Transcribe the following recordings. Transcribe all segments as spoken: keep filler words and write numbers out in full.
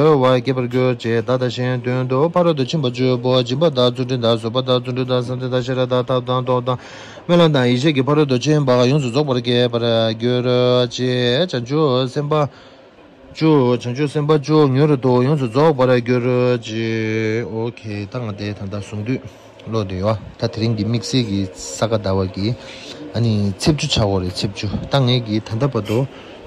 འོས་པ་སྐྱེད་པར་གྱུར་ཅིག། བདག་དང་གཞན་དོན་དུ་ཕ་རོལ་ཏུ་ཕྱིན་པ་བཅུ་པོ། སྦྱིན་པ་དང་བརྩོན་འགྲུས་དང་བཟོད་པ་དང་བརྩོན་འགྲུས་དང་བསམ་གཏན་དང་ཤེས་རབ་དང་ཐབས་དང་སྟོབས་དང་སྨོན་ལམ་དང་ཡེ་ཤེས་ཀྱི་ཕ་རོལ་ཏུ་ཕྱིན་པ་ཡོངས་སུ་རྫོགས་པར་སྐྱེད་པར་གྱུར་ཅིག། བྱང་ཆུབ་སེམས་དཔའ་བཅུ། བྱང་ཆུབ་སེམས་དཔའ་བཅུ་མྱུར་དུ་ཡོངས་སུ་རྫོགས་པར་གྱུར་ཅིག། ཨོ་ཁེ། ད་ང་དེ་ད་ལྟ་གཟུངས་འདུས་ཀློག་དེ་ཡོད། ད་དེ་རིང་གི་དམིགས་བསལ་གྱི་ས་ག་ཟླ་བ་གི་ཨ་ནི་ཚེས་བཅུ་ཆགས་ཡོད་རེད། ཚེས་བཅུ། ད་ངས་གི་ད་ལྟ་བར་དུ་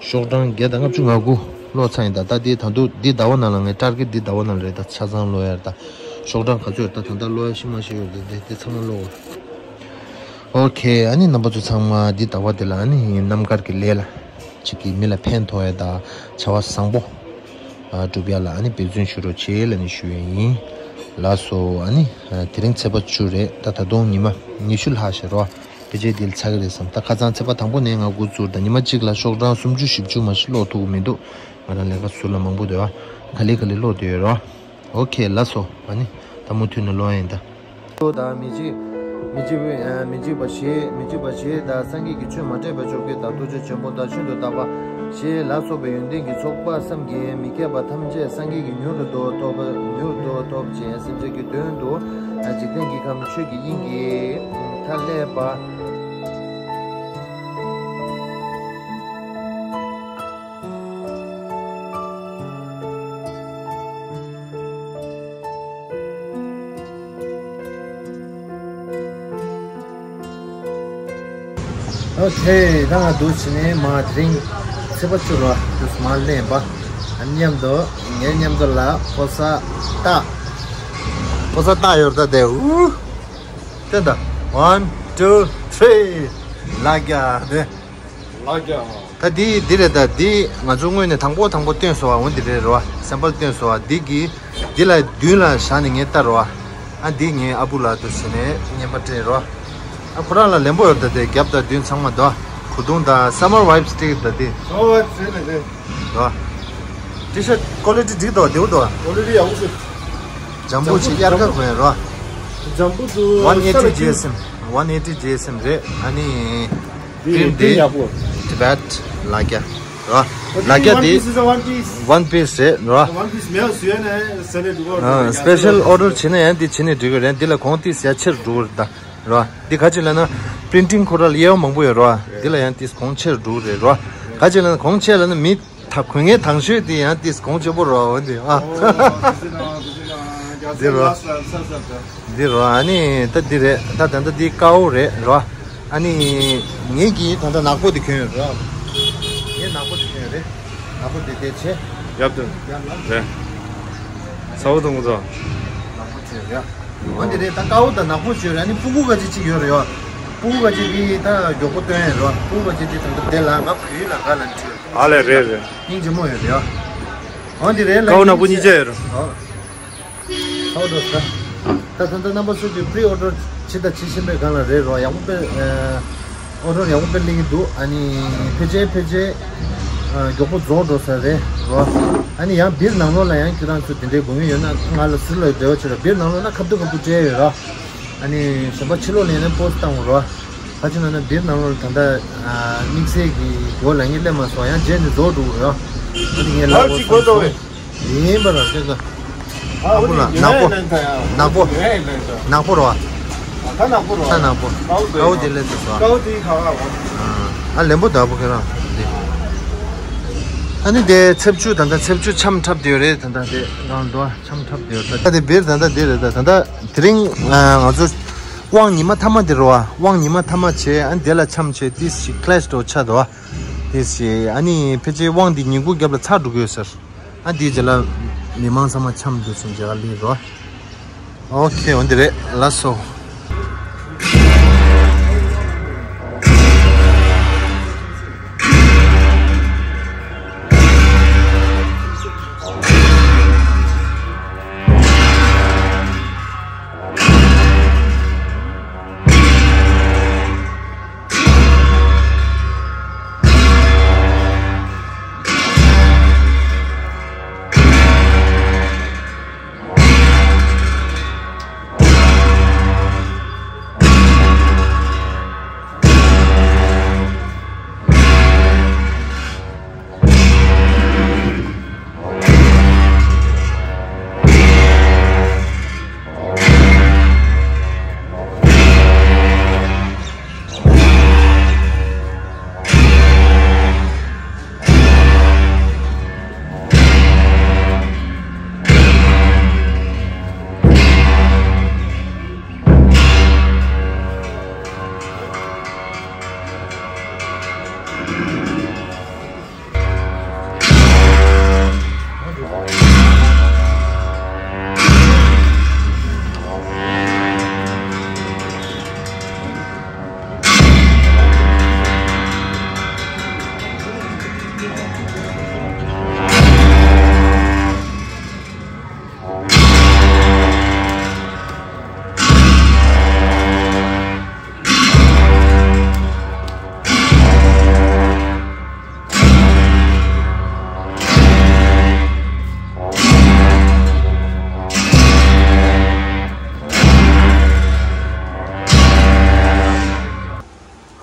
ཤོག་གྲངས་བརྒྱ་དང་ལྔ་བཅུ་ང་དགུ་ཀློག་ཚར་ཡིན། ད་ད་དེ་ད་དུང་འདི་ཟླ་བ་ནང་ལ་ངས་ཊར་གེཊ་འདི་ཟླ་བ་ནང་ལ་རེད། ད་ཆ་ཚང་ཀློག་ཡ་རེད། ད་ཤོག་གྲངས་ག་ཚོད་ད་ད་ལྟ་ཀློག་ཡ་ཤི་མ་ཤི་ཡོད་རེད། དེ་དེ་ཚང་མ་ཀློག་དགོས། ཨོ་ཁེ། ཨ་ནི་རྣམ་པ་ཚོ་ཚང་མ་འདི་ཟླ་བ་འདི་ལ་ཨ་ནི་རྣམ་དཀར་གྱི་ལས་ལ་ཅིག་གི་མི་ལ་ཕན་ཐོགས་ཡ་དང་བྱ་བ་བཟང་པོ་ཨ་སྒྲུབ་ཡ་ལ་ཨ་ནི་འབད་བརྩོན་ཞུ་རོགས་བྱེད་ལབ་ནས་ཞུ་ཡ་ཡིན། ལགས་སོ། ཨ་ནི་ཨ་དེ་རིང་ཚེས་པ་བཅུ་རེད། ད་ད་དུང་ཉི་མ་ཉི་ཤུ་ལྷག་ཤག་རོ། ཕལ་ཆེར་འདི་ལ་ཚར་གི་རེད་བསམ། ད་ཁ་སང་ཚེས་པ་དང་པོ་ནས་ང་འགོ་བཙུགས། ད་ཉི་མ་གཅིག་ལ་ཤོག་གྲངས་སུམ་ཅུ་བཞི་བཅུ་མ་ཞིག་ཀློག་ཐུབ་ཀྱི་མི་འདུག། ང་རང་ལས་ཀ་ཟུར་ལ་མང་པོ་འདུག་ཨ། ག་ལེ་ག་ལེ་ཀློག་བསྡད་ཡོད་རོ། ཨོ་ཁེ། ལགས་སོ། ཨ་ནི་ད་མུ་མཐུད་ནས་ཀློག་ཡ་ཡིན་ད། དང་མི་འཇིགས། མི་འཇིགས་པ་མི་འཇིགས་པ་ཞེས། མི་འཇིགས་པ་ཞེས་དང་། སངས་རྒྱས་ཀྱི་ཆོས་མ་འདྲེས་པ་བཅོ་བརྒྱད་དང་། ཐུགས་རྗེ་ཆེན་པོ་དང་། ཤིན་ཏུ་དག་པ་ཞེས་ལ་སོགས་པའི་ཡོན་ཏན་གྱི་ཚོགས་པ་བསམ་གྱིས་མི་ཁྱབ་པ་ཐམས་ཅད་སངས་རྒྱས་ཀྱིས་མྱུར་དུ་ཐོབ་པ། མྱུར་དུ་ཐོབ་ཅིང་སེམས་ཅན་གྱི་དོན་དུ་འཇིག་རྟེན་གྱི་ཁམས་ཆོས་ཀྱི་དབྱིངས་ཀྱི་མཐའ་ཀླས་པ། ཨོ་ཁེ། ད་ང་འདུག་བྱས་ནས་མ་དེ་རིང་ཚེས་པ་བཅུ་རོ། དུས་མ་ལེན་པ། ཨ་མཉམ་དུ་ངའི་མཉམ་དུ་ལ་ཕོ་གསར་སྟག། ཕོ་གསར་སྟག་ཡོད་ད་དེ། ཨུ། ལྟོས་དང་། One, two, three། ལགས་རྒྱ་དེ། ལགས་རྒྱ། ད་འདི་འདི་རེད། ད་འདི་ང་ཚོ་དངོས་གནས་དང་པོ་དང་པོ་བཏོན་སོང་བ། འོ་འདི་རེད་རོ། སེམ་པལ་བཏོན་སོང་བ། འདི་གི་འདི་ལ་མདུན་ལ་བཞག་ནས་ངས་ལྟ་རོ། ཨ་འདི་ངའི་ཨ་བུ་ལགས་འདུག་བྱས་ནས་རྔན་པ་སྤྲད་རོ། ཨ་ཁོ་རང་ལ་ལེན་པོ་ཡོད་ད་དེ། རྒྱབ་དང་མདུན་ཚང་མ་འདུག། གོས་ཐུང་དང་summer vibes སྤྲད་ད་དེ། Summer vibes རེད་ནས་རེད། རོ། T-shirt quality འགྲིག་འདུག། བདེ་པོ་འདུག། Quality ཡག་པོ་ཞིག། འཇམ་པོ་ཅིག་དབྱར་ཁ་གོན་རོ། འཇམ་པོ་འདུག། One eighty G S M། One eighty G S M རེད། ཨ་ནི་འདི་print འདི་འདི་ཡག་པོ། Tibet ལགས་རྒྱ་རོ། ལགས་རྒྱ་འདི། One piece རེད་རོ། One piece མེད་བཟོས་ནས་ཟེར་ནས་འདུག་གོ། Special order བྱེད་ན་ཡང་འདི་བྱེད་ནས་འགྲིག་གི་རེད། འདི་ལ་གོང་ཏིས་ཡ་ཆེར་འགྲོ་གི་རེད་ད་རོ། འདི་ག་ཅི་ལབ་ན་printing ཁོ་ར་ལ་དབྱེ་བ་མང་པོ་ཡོད་རོ། འདི་ལ་ཡང་ཏིས་གོང་ཆེར་འགྲོ་གི་རེད་རོ། ག་ཅི་ལབ་ན་གོང་ཆེ་ལབ་ན་མི་ད་གོན་མཁན་དང་ཤོས་དེ་ཡང་ཏིས་གོང་ཆེ་པོ་རོ། འོ་འདི་ཨ། འདི་རོ། འདི་རོ། ཨ་ནི་ད་འདི་རེད། ད་ད་ལྟ་འདི་དཀར་པོ་རེད་རོ། ཨ་ནི་ངེད་ཀྱིས་ད་ལྟ་ནག་པོ་དེ་གྱོན་ཡོད་རོ། ངས་ནག་པོ་དེ་གྱོན་ཡོད་རེད། ནག་པོ་དེ་དེ་ཆེ། ཡབ་དུ། ཡབ་ལ། རེད། ས་བོ་དང་གོ་ཚོ། ནག་པོ་ཆེ་རེད། འོ་འདི་རེད། ད་དཀར་པོ་དང་ནག་པོ་ཆེ་རེད། ཨ་ནི་སྤུ་གུ་ག་ཅི་ཅིག་ཡོད་རེད་ཡོ། སྤུ་གུ་ག་ཅི་གི་ད་མགྱོགས་པོ་སྟོན་ཡོད་རོ། སྤུ་གུ་ག་ཅི་དེ་ད་ལྟ་དེ་ལ་ང་བོད་ཡིག་ལ་ག་ལ་འཁྲིད་ཡོད། ཨ་ལས་རེད་རེད། སྙིང་རྗེ་མོ་ཡོད་རེད་ཡོ། འོ་འདི་རེད། ལ་དཀར་པོ་ནག་པོ་གཉིས་ཆ་ཡོད་རོ། ཨོ། ཨོ་ཌར་ས། ད་ད་ད་རྣམ་པ་ཚོས་ཀྱི་པི་རི་ཨོ་ཌར་བྱེད་དང་བྱེད་བཞིན་པའི་སྒང་ལ་རེད་རོ། ཡག་པོ་དཔེ་ཨོ་ཌར་ཡག་པོ་དཔེ་སླེབས་ཀྱི་འདུག། ཨ་ནི་ཕལ་ཆེར་ཕལ་ཆེར་མགྱོགས་པོ་རྫོགས་འགྲོ་ས་རེད་རོ། ཨ་ནི་ཡང་སྦིར་ནང་ལོགས་ལ་ཡང་ཁྱེད་རང་ཚོ་དེ་འདྲའི་དགོས་ངེས་ཡོད་ན་ང་ལ་ཟུར་ལ་འབྲེལ་བ་བྱེད་རོགས། སྦིར་ནང་ལོགས་ན་ཁ་བསྡུ་ཁ་བསྡུ་སྤྲད་ཡོད་རོ། ཨ་ནི་གཞན་པ་ཕྱི་ལོགས་ལ་ཡིན་ན་པོ་སི་ཊི་བཏང་རོ། ད་ཅི་ན་ན་སྦིར་ནང་ལོགས་ལ་ད་ལྟ་དམིགས་བསལ་གྱི་སྒོ་ལ་ངས་སླེབས་མ་སོང་། ཡང་རྗེས་ནས་རྫོགས་འགྲོ་གི་རོ། ཨ་ནི་ངས་ལབ་ཡིན་པ་ར་ཅིག་ག་ཡིན་པ་ར་ཅིག་ག་ཨ་ཨ་ཁུ་ལ་ནག་པོ། ནག་པོ། ནག་པོ་རོ། ད་ནག་པོ་རོ། ད་ནག་པོ། ཀའོ་དེ་ལས་དེ་སོ། ཀའོ་དེ་ག་བ། ཨ་ལེན་པོ་དག་པོ་ཁྱེད་རང་དེ། ཨ་ནི་དེ་ཚེས་བཅུ་ད་ལྟ་ཚེས་བཅུ་འཆམ་འཁྲབ་དེ་ཡོད་རེད། ད་ལྟ་དེ་རང་འདུག་འཆམ་འཁྲབ་དེ་ཡོད་ད། ད་དེ་བེར་ད་ལྟ་དེ་རེད། ད་ད་ལྟ་དེ་རིང་ང་ཚོ་དབང་ཉི་མ་ཐ་མ་དེ་རོ། དབང་ཉི་མ་ཐ་མ་བྱས། ཨ་ནི་དེ་ལ་འཆམ་བྱས་ཏིས་ཞིག་ཀླེ་ཤ་འགྲོ་ཆགས་འདུག་ཨ། ཏིས་ཞིག་ཨ་ནི་ཕལ་ཆེར་དབང་འདི་ཉིན་གུང་རྒྱབ་ལ་ཚར་འགྲོ་གི་ཡོད་ཟེར། ཨ་འདིའི་རྗེས་ལ་མི་མང་ཚང་མ་འཆམ་འདུག་སེ་མཇལ་ཁ་ལེན་རོ། ཨོ་ཁེ། འོ་འདི་རེད། ལགས་སོ།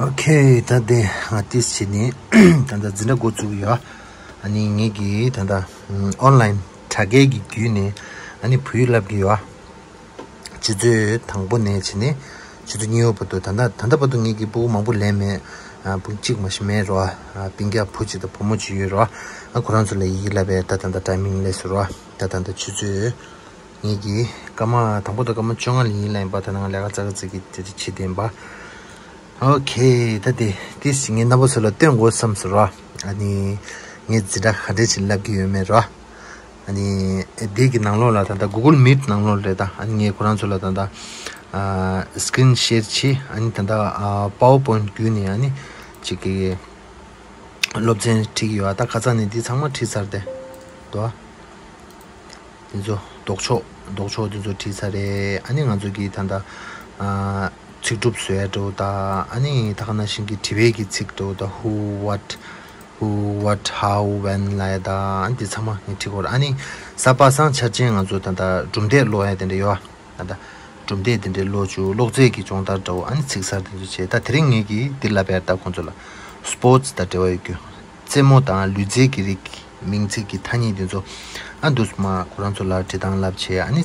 ཨོ་ཁེ། ད་དེ་ང་ཏིས་བྱས་ནས་ད་ལྟ་འཛིན་གྲྭ་འགོ་བཙུགས་ཡོད། ཨ་ནི་ངེད་ཀྱིས་ད་ལྟ་ཨོན་ལན་དྲ་རྒྱའི་གི་བརྒྱུད་ནས་ཨ་ནི་བོད་ཡིག་བསླབ་ཀྱི་ཡོད། ཆུ་ཚོད་དང་པོ་ནས་བྱས་ནས་ཆུ་ཚོད་གཉིས་པ་བར་དུ། ད་ལྟ་ད་ལྟ་བར་དུ་ངེད་ཀྱིས་སྤུ་གུ་མང་པོ་ལེན་མེད། ཨ་སྤུ་གུ་གཅིག་མ་ཞིག་མེད་རོ། ཨ་སྤུན་ཀྱག་བུ་གཅིག་དང་བུ་མོ་གཅིག་ཡོད་རོ། ཨ་ཁོ་རང་ཚོ་ལ་ཡི་གེ་བསླབ་པའི་ད་ད་ལྟ་ཊའི་མིང་སླེབས་སོང་རོ། ད་ད་ལྟ་ཆུ་ཚོད། ངེད་ཀྱིས་སྐར་མ་དང་པོ་དང་སྐར་མ་བཅོ་ལྔ་ལ་ཡིན་ལབ་ཡིན་པ། ད་ནང་ལས་ཀ་ཙག་ཙིག་གི་དེ་དེ་བྱེད་བསྡད་ཡིན་པ། ཨོ་ཁེ། ད་དེ་དེ་ངས་རྣམ་པ་ཚོ་ལ་སྟོན་དགོས་བསམ་སོང་ར། ཨ་ནི་ངས་འཛིན་གྲྭ་ག་འདྲས་ཅིག་བསླབ་ཀྱི་ཡོད་མེད་ར། ཨ་ནི་དེ་གི་ནང་ལོགས་ལ་ད་ལྟ་Google Meet ནང་ལོགས་རེད། ད་ཨ་ནི་ངས་ཁོ་རང་ཚོ་ལ་ད་ལྟ་ཨ་screen share བྱས། ཨ་ནི་ད་ལྟ་ཨ་PowerPoint བརྒྱུད་ནས་ཨ་ནི་ཅིག་གི་སློབ་ཚན་ཁྲིད་ཀྱི་ཡོད། ད་ཁ་སང་ནས་འདི་ཚང་མ་ཁྲིད་ཚར་ཏེ་འདུག། དེ་ཚོ་ལྡོག་ཕྱོགས་ལྡོག་ཕྱོགས་དེ་ཚོ་ཁྲིད་ཚར་རེད། ཨ་ནི་ང་ཚོ་གིས་ད་ལྟ་ཨ་ཚིག་གྲུབ་བཟོ་ཡ་འདྲ་བོ་དང་། ཨ་ནི་ད་ག་ནང་བཞིན་གྱི་དྲི་བའི་གི་ཚིག་འདྲ་བོ་དང་། Who, what, who, what, how, when ལབ་ཡ་དང་། ཨ་ནི་དེ་ཚང་མ་ངས་ཁྲིད་དགོས་རེད། ཨ་ནི་གཟའ་པ་སངས་འཆར་ཅན་ང་ཚོ་ད་ལྟ་གྲུབ་འབྲས་ཀློག་ཡ་དེ་འདྲ་ཡོད། ད་ལྟ་གྲུབ་འབྲས་དེ་འདྲའི་ཀློག་རྒྱུ། ཀློག་རྩལ་གྱི་སྦྱོང་བརྡར་འདྲ་བོ། ཨ་ནི་ཚིག་གསར་དེ་ཚོ་བྱས། ད་དེ་རིང་ངེད་ཀྱིས་འདི་ལབ་ཡ་ད་ཁོང་ཚོ་ལ་སྤོར་ཊི་དང་འབྲེལ་བ་ཡོད་རྒྱུ། རྩེད་མོ་དང་ལུས་རྩལ་གྱི་རིགས། མིང་ཚིག་གི་ཐ་སྙད་དེ་ཚོ་ཨ་འདུག་སེ་མར་ཁོ་རང་ཚོ་ལ་འབྲི་སྟངས་བསླབ་བྱས། ཨ་ནི་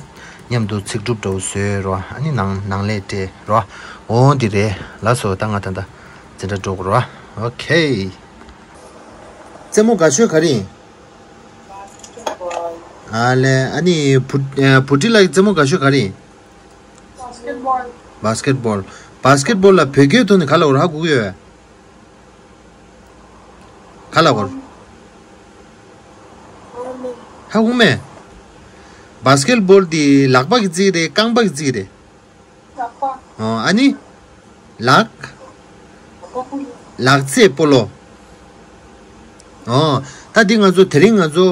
མཉམ་དུ་ཚིག་གྲུབ་འདྲ་བོ་བཟོས་རོ། ཨ་ནི་ནང་ནང་ལས་སྤྲད་རོ། འོ་འདི་རེད། ལགས་སོ། ད་ང་ད་ལྟ་འཛིན་གྲྭ་འགྲོ་དགོས་རོ། ཨོ་ཁེ། རྩེད་མོ་དགའ་ཤོས་ག་རེ་ཡིན། ཨ་ལས། ཨ་ནི་བུ་ཨ་བུ་ཁྲིད་ལགས་ཀྱི་རྩེད་མོ་དགའ་ཤོས་ག་རེ་ཡིན། Basketball. Basketball. Basketball ལ་བོད་སྐད་ཐོག་ནས་ག་ལབ་དགོས་རེད། ཧ་གོ་གི་ཡོད་པས། ག་ལབ་དགོས་རེད། ཧ་གོ་མེད། Basketball དེ་ལག་པ་གི་རྩེད་རེད། རྐང་པ་གི་རྩེད་རེད། ལག་པ། ཨོ། ཨ་ནི། ལག་ལག་རྩེད་སྤོ་ལོ། ཨོ། ད་འདི་ང་ཚོ་དེ་རིང་ང་ཚོ་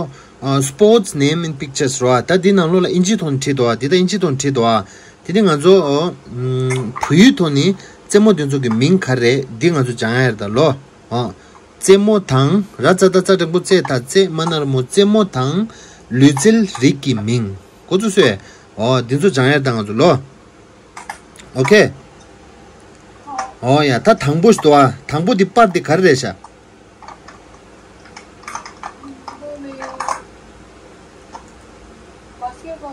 ཨ་Sports Name in Pictures རོ། ད་འདི་ནང་ལོགས་ལ་ཨིན་ཇིའི་ཐོག་ནས་བྲིས་འདུག་ཨ། འདི་ད་ཨིན་ཇིའི་ཐོག་ནས་བྲིས་འདུག་ཨ། དེ་ནི་ང་ཚོ་ཨོ་ཨམ་བོད་ཡིག་ཐོག་ནས་རྩེད་མོ་དེ་ཚོ་གི་མིང་ག་རེ་རེད། འདི་ང་ཚོ་སྦྱང་ཡ་རེད་ད་ལོ། ཨོ། རྩེད་མོ་དང་། ར་ཙ་ད་ཙ་འགྲེང་བུ་རྩེ་ད་རྩེད། མ་ན་རོ་མོ། རྩེད་མོ་དང་ལུས་རྩལ་རིགས་ཀྱི་མིང་འགོ་ཚུགས་སོ། ཨོ། འདི་ཚོ་སྦྱང་ཡ་རེད་ད་ང་ཚོ་ལོ། ཨོ་ཁེ། ཨོ་ཡ། ད་དང་པོ་ཞིག་འདུག་ཨ། དང་པོ་འདི་པར་འདི་ག་རེ་རེད་ཤག།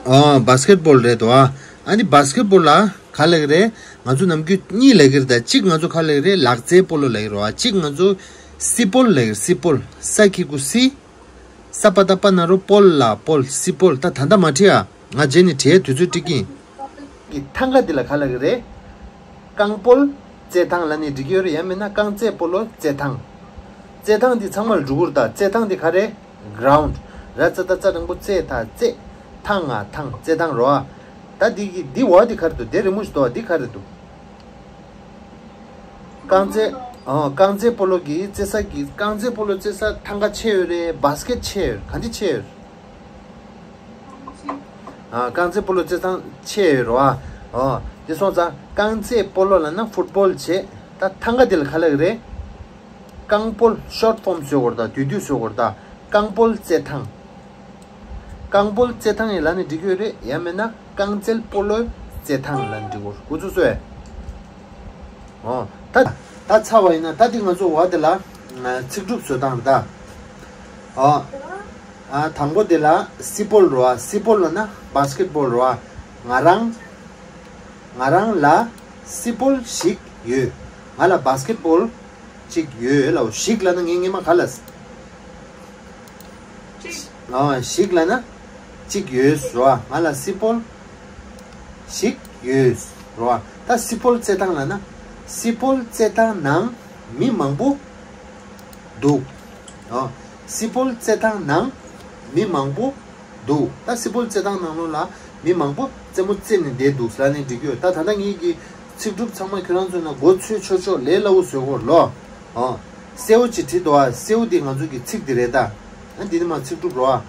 ཨོ། Basketball རེད་འདུག་ཨ། ཨ་ནི་Basketball ལ་ག་ལབ་ཀྱི་རེད། ང་ཚོ་ནམ་རྒྱུན་གཉིས་ལབ་ཀྱི་རེད་ད། གཅིག་ང་ཚོ་ག་ལབ་ཀྱི་རེད། ལག་རྩེད་སྤོ་ལོ་ལབ་ཀྱི་རེད་བ། གཅིག་ང་ཚོ་སི་པོལ་ལབ་ཀྱི་རེད། སི་པོལ། ས་ཁྱི་གུ་སི། ས་པ་ད་པ་ན་རོ་པོལ་ལ་པོལ། སི་པོལ། ད་ད་ལྟ་མ་བྲིས་ཨ། ང་རྗེས་ནས་བྲིས་དུས་ཚོད་སྤྲད་ཀྱི་ཡིན། གི་ཐང་ག་འདི་ལ་ག་ལབ་ཀྱི་རེད། རྐང་སྤོལ་རྩེད་ཐང་ལབ་ནས་འབྲི་གི་ཡོད་རེད། ཡང་མིན་ན་རྐང་རྩེད་སྤོ་ལོ་རྩེད་ཐང་། རྩེད་ཐང་འདི་ཚང་མ་ལ་འགྲོ་གི་རེད་ད། རྩེད་ཐང་འདི་ག་རེད། Ground། ར་ཙ་ད་ཙ་འགྲེང་བུ་རྩེ་ད་རྩེད། ཐང་ང་ཐང་། རྩེད་ཐང་རོ་ཨ། ད་འདི་གི་འདི་འོག་འདི་ག་རེ་འདུག། འདི་རི་མོ་ཞིག་འདུག་ཨ། འདི་ག་རེ་འདུག། རྐང་རྩེད། ཨོ། རྐང་རྩེད་སྤོ་ལོ་གི་རྩེ་ས་གི། རྐང་རྩེད་སྤོ་ལོ་རྩེ་ས་ཐང་ག་ཆེ་ཡོད་རེད། བྷ་སི་ཀེད་ཆེ་ཡོད་རེད། ག་འདི་ཆེ་ཡོད་རེད། ཨ། རྐང་རྩེད་སྤོ་ལོ་རྩེ་ཐང་ཆེ་ཡོད་རེད་བ། ཨོ། དེ་སོང་ཙང་རྐང་རྩེད་སྤོ་ལོ་ལབ་ན་ཕུཊ་བོལ་བྱས། ད་ཐང་ག་དེ་ལ་ག་ལབ་ཀྱི་རེད། རྐང་སྤོལ། ཤོར་ཊི་ཕོརམ་བཟོ་དགོས་རེད་ད། བསྡུས་བསྡུས་བཟོ་དགོས་རེད་ད། རྐང་སྤོལ་རྩེད་ཐང་། རྐང་སྤོལ་རྩེད་ཐང་ཡིན་ལབ་ནས་འབྲི་གི་ཡོད་རེད། ཡང་མིན་ན་རྐང་རྩེད་སྤོ་ལོའི་རྩེད་ཐང་ལབ་ནས་འབྲི་དགོས་རེད། འགོ་ཚུགས་སོང་། ཨོ། ད་ད་ཚར་བ་ཡིན་ན། ད་འདི་ང་ཚོ་འོག་དེ་ལ་ཚིག་གྲུབ་བཟོ་སྟངས་རེད་ད། ཨོ། ཨ། དང་པོ་དེ་ལ་སི་པོལ་རོ་ཨ། སི་པོལ་ལབ་ན་བྷ་སི་ཀེད་བོལ་རོ་ཨ། ང་རང་ང་རང་ལ་སི་པོལ་ཞིག་ཡོད། ང་ལ་བྷ་སི་ཀེད་བོལ་ཅིག་ཡོད་ལབ། ཞིག་ལབ་ན་ངས་སྔོན་མ་ག་ལབ། གཅིག་ཨ། ཞིག་ལབ་ན་གཅིག་ཡོད་རོ་ཨ། ང་ལ་སི་པོལ་ཞིག་ཡོད་རོ་ཨ། ད་སི་པོལ་རྩེད་ཐང་ལབ་ན། སི་པོལ་རྩེད་ཐང་ནང་མི་མང་པོ་འདུག། ཨ། སི་པོལ་རྩེད་ཐང་ནང་མི་མང་པོ་འདུག། ད་སི་པོལ་རྩེད་ཐང་ནང་ལོགས་ལ་མི་མང་པོ་རྩེད་མོ་རྩེ་ནས་བསྡད་འདུག་ལབ་ནས་འགྲིག་གི་ཡོད། ད་ད་ལྟ་ངེད་ཀྱི་ཚིག་གྲུབ་ཚང་མ་ཁྱོད་རང་ཚོ་ནང་མགོ་ཚོས་ཆོག་ཆོག་ལས་སླ་བོ་བཟོས་གོ་ལོ། ཨོ། སེའུ་ཅིག་བྲིས་འདུག་ཨ། སེའུ་འདི་ང་ཚོ་གི་ཚིག་འདི་རེད་ད། ཨ་འདི་ནི་མ་ཚིག་གྲུབ་རོ་ཨ།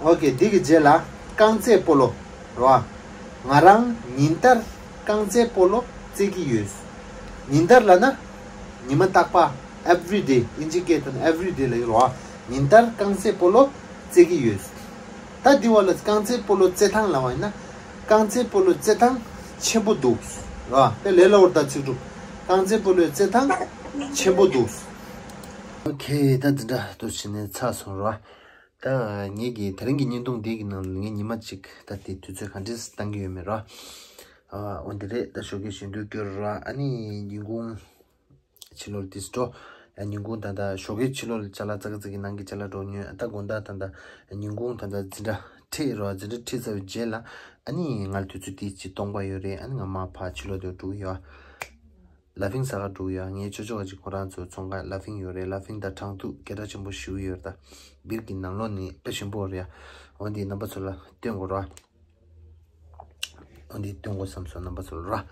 ཨོ་ཀེ། འདི་གི་རྗེས་ལ་རྐང་རྩེད་སྤོ་ལོ་རོ་ཨ། ང་རང་ཉིན་ལྟར་རྐང་རྩེད་སྤོ་ལོ་རྩེད་ཀྱི་ཡོད། ཉིན་ལྟར་ལབ་ན་ཉི་མ་རྟག་པ། every day། ཨིན་ཇི་སྐད་དུ་ན་every day ལབ་ཀྱི་རོ་ཨ། ཉིན་ལྟར་རྐང་རྩེད་སྤོ་ལོ་རྩེད་ཀྱི་ཡོད། ད་འདི་བ་ལ་རྐང་རྩེད་སྤོ་ལོ་རྩེད་ཐང་ལབ་པ་ཡིན་ན། རྐང་རྩེད་སྤོ་ལོ་རྩེད་ཐང་ཆེན་པོ་འདུག་ར། དཔེ་ལས་སླ་བོར་ད་ཚིག་གྲུབ། རྐང་རྩེད་སྤོ་ལོའི་རྩེད་ཐང་ཆེན་པོ་འདུག་ཨོ་ཁེ། ད་འདི་འདྲ་འདུག་བྱས་ནས་ཚར་སོང་ར། ད་ངེད་ཀྱི་དེ་རིང་གི་བརྙན་ཐུང་འདི་གི་ནང་ལ་ངས་ཉི་མ་གཅིག་ད་དེ་དུས་ཚོད་ག་འདྲས་བཏང་གི་ཡོད་མེད་ར། ཨ་འོ་འདི་རེད། ད་ཞོགས་ཀས་ཞོན་དུས་སྐྱོར་ར། ཨ་ནི་ཉིན་གུང་ཕྱི་ལོགས་ལ་ཏིས་འགྲོ། ཉིན་གུང་ད་ལྟ་ཞོགས་ཀའི་ཕྱི་ལོགས་ལ་ཅ་ལག་ཙག་ཙིག་གི་ནང་གི་ཅ་ལག་འགྲོ་ཉོས། ད་དགོང་དག་ད་ལྟ་ཉིན་གུང་ད་ལྟ་འཛིན་གྲྭ་ཁྲིད་རོགས། འཛིན་གྲྭ་ཁྲིད་ཚར་བའི་རྗེས་ལ་ཨ་ནི་ང་ལ་དུས་ཚོད་ཏིས་ཅིག་སྟོང་པ་ཡོད་རེད། ཨ་ནི་ང་མར་ཕར་ཕྱི་ལོགས་དེ་འགྲོ་གི་ཡོད། ལ་ཕིང་ཟ་ག་འགྲོ་གི་ཡོད། ངའི་ཅོ་ཅོ་ག་ཅིག་ཁོ་རང་ཚོ་ཚོང་ཁང་ལ་ཕིང་ཡོད་རེད། ལ་ཕིང་དང་ཁྲང་ཏུའུ་སྐད་གྲགས་ཆེན་པོ་ཞེ་པོ་ཡོད་རེད། ད་སྦིར་གྱི་ནང་ལོགས་ནས་དཔེ་ཞིམ་པོ་རེད་ཡ། འོ་འདི་རྣམ་པ་ཚོ་ལ་སྟོན་དགོས་རོགས། འོ་འདི་སྟོན་དགོས་བསམ་སོང་རྣམ་པ་ཚོ་ལ་རོ།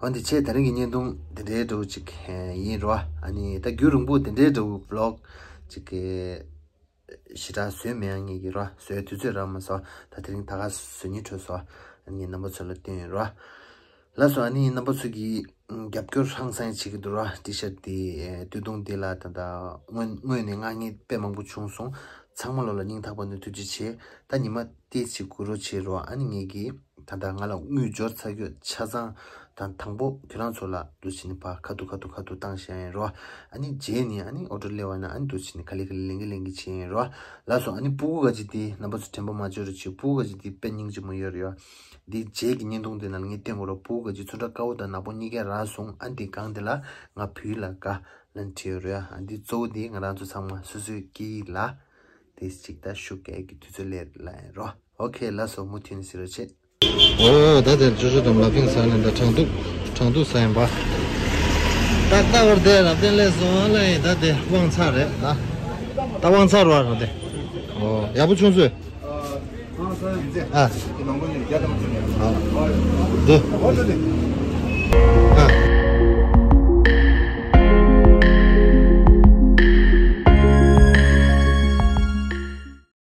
འོ་འདི་བྱས་དེ་རིང་གི་བརྙན་ཐུང་དེ་འདྲའི་འདྲ་བོ་ཅིག་ཡིན་རོ། ཨ་ནི་ད་རྒྱུན་རིང་པོ་དེ་འདྲའི་འདྲ་བོ་བི་ལོག་ཅིག་ཞེ་དྲག་བཟོས་མེད། ཨ་ངེད་ཀྱི་རོ་བཟོས་དུས་ཚོད་རག་མ་སོང་། ད་དེ་རིང་ད་ག་བཟོ་སྙིང་འདོད་སོང་། ཨ་ནི་རྣམ་པ་ཚོ་ལ་སྟོན་ཡིན་རོ། ལགས་སོ། ཨ་ནི་རྣམ་པ་ཚོ་གིས་རྒྱབ་སྐྱོར་ཧང་སང་བྱེད་ཀྱི་འདུག་ར། ཊི་ཤར་དེ་སྟོད་ཐུང་དེ་ལ་ད་ལྟ་སྔོན་སྔོན་ནས་མངགས་མཁན་དཔེ་མང་པོ་བྱུང་སོང་། ཚང་མ་ལོ་ལ་སྙིང་ཐག་པ་ནས་ཐུགས་རྗེ་ཆེ། ད་ཉི་མ་ཏིས་ཅིག་སྒུག་རོགས་བྱེད་རོགས། ཨ་ནི་ངེད་ཀྱིས་ད་ལྟ་ང་ལ་དངུལ་འབྱོར་ཚར་རྒྱུ་ཆ་ཚང་དང་དང་པོ་ཁྱོད་རང་ཚོ་ལ་འདུག་བྱས་ནས་ཕར་ཁ་ཐུག་ཁ་ཐུག་ཁ་ཐུག་བཏང་བཞག་ཡིན་རོགས། ཨ་ནི་རྗེས་ནས་ཨ་ནི་ཨོ་ཌར་སླེབས་པ་ན་ཨ་ནི་འདུག་བྱས་ནས་ག་ལེ་ག་ལེ་ལེན་གི་ལེན་གི་བྱེད་ཡིན་རོགས། ལགས་སོ། ཨ་ནི་ཕྲུ་གུ་ག་ཅིག་དེ་རྣམ་པ་ཚོ་དྲན་པ་མ་བརྗེད་རོགས་བྱེད། ཕྲུ་གུ་ག་ཅིག་དེ་དཔེ་སྙིང་རྗེ་མོ་ཡོད་རེད་ཡ། འདི་རྗེས་ཀྱི་བརྙན་ཐུང་དེ་ནང་ངས་བསྟན་དགོས་ར། ཕྲུ་གུ་ག་ཅིག་ཚོན་ཁྲ་དཀར་པོ་དང་ནག་པོ་གཉིས་ཀ་རག་སོང་། ཨ་འདི་སྒང་དེ་ལ་ང་བུ་ཡུལ་ལ་དགའ་ལན་བྲིས་ཡོད་རེད་ཡ། ཨ་འདི་གཙོ་བོ་འདི་ང་རང་ཚོ་ཚང་མ་སོ་སོའི་སྐད་ཡིག་ལ་དེ་གཅིག་ད་ཤུགས་རྒྱག་གི་དུས་ཚོད་སླེབས་ལ་ཡིན་རོ། ཨོ་ཁེ། ལགས་སོ། མུ་མཐུད་ནས་གཟིགས་རོགས་བྱེད། ཨོ་ད་དེར་ཅོ་ཅོ་དང་ལ་ཕིང་ཟ་ནས་ད་ཁྲང་ཏུའུ་ཁྲང་ཏུའུ་ཟ་ཡིན་པ། ད་ལྟ་བར་དེ་རབ་བརྟན་སླེབས་སོང་ལ་ཡིན། ད་དེ་དབང་ཚར་རེད་ད། ད་དབང་ཚར་བ་རེད་དེ། ཨོ་ཡག་པོ་བྱུང་ཚོད། ཨ། ཨ། འདི།